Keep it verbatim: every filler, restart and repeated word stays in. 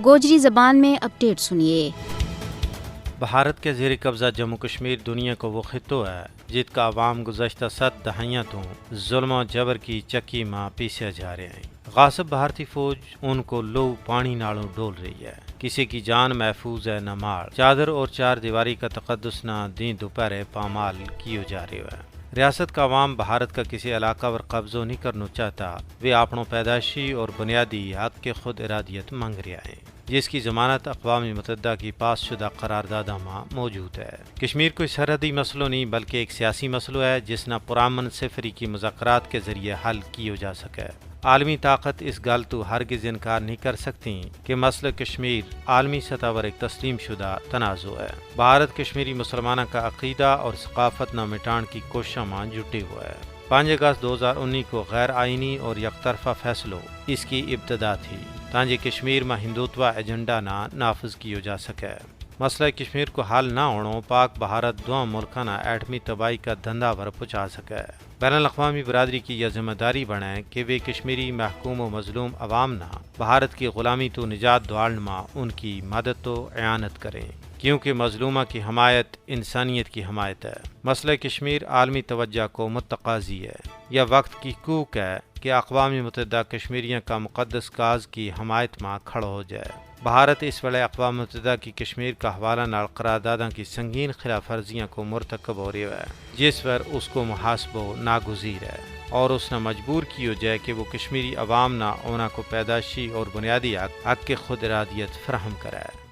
گوجری زبان میں اپڈیٹ سنیے۔ بھارت کے زیر قبضہ جموں کشمیر دنیا کو وہ خطو ہے جت کا عوام گزشتہ ست دہائیاں تو ظلم و جبر کی چکی ما پیسیا جا رہے ہیں۔ غاصب بھارتی فوج ان کو لو پانی نالوں ڈول رہی ہے۔ کسی کی جان محفوظ ہے نہ مال، چادر اور چار دیواری کا تقدس نہ دین دوپہرے پامال کیو جا رہے ہوئے۔ ریاست کا عوام بھارت کا کسی علاقہ پر قبضو نہیں کرنو چاہتا۔ ویہ آپنو پیدائشی اور بنیادی حق کے خود ارادیت منگ رہیا ہیں، جس کی ضمانت اقوام متحدہ کی پاس شدہ قرار داداں ما موجود ہے۔ کشمیر کوئی سرحدی مسئلو نہیں بلکہ ایک سیاسی مسئلو ہے جس نا پرامن سفری کی مذاکرات کے ذریعے حل کیو جا سکے۔ عالمی طاقت اس گل تو ہرگز انکار نہیں کر سکتی کہ مسئلہ کشمیر عالمی سطح پر ایک تسلیم شدہ تنازع ہے۔ بھارت کشمیری مسلماناں کا عقیدہ اور ثقافت نا مٹان کی کوششاں ما جٹے ہوئے ہے۔ پانچ اگست دو ہزار انی کو غیر آئینی اور یک طرفہ فیصلو اس کی ابتدا تھی، تانجے کشمیر ما ہندوتوا ایجنڈا نا نافذ کیو جا سکے۔ مسئلہ کشمیر کو حل نہ ہونو پاک بھارت دواں ملکاں نا ایٹمی تباہی کا دھندا پر پہنچا سکے۔ بین الاقوامی برادری کی یہ ذمہ داری بنے کہ ویہ کشمیری محکوم و مظلوم عوام نا بھارت کی غلامی تو نجات دوالن ما ان کی مدد و اعانت کریں، کیونکہ مظلومہ کی حمایت انسانیت کی حمایت ہے۔ مسئلہ کشمیر عالمی توجہ کو متقاضی ہے۔ یہ وقت کی کوک ہے کہ اقوام متحدہ کشمیریاں کا مقدس کاز کی حمایت ما کھڑو ہو جائے۔ بھارت اس ویلے اقوام متحدہ کی کشمیر کا حوالہ نال قرار داداں کی سنگین خلاف ورزیاں کو مرتکب ہو رہیو ہے، جس پر اس کو محاسبو ناگزیر ہے اور اس نا مجبور کیو جائے کہ وہ کشمیری عوام نا انہاں کو پیدائشی اور بنیادی حق حق کے خود ارادیت فراہم کرے۔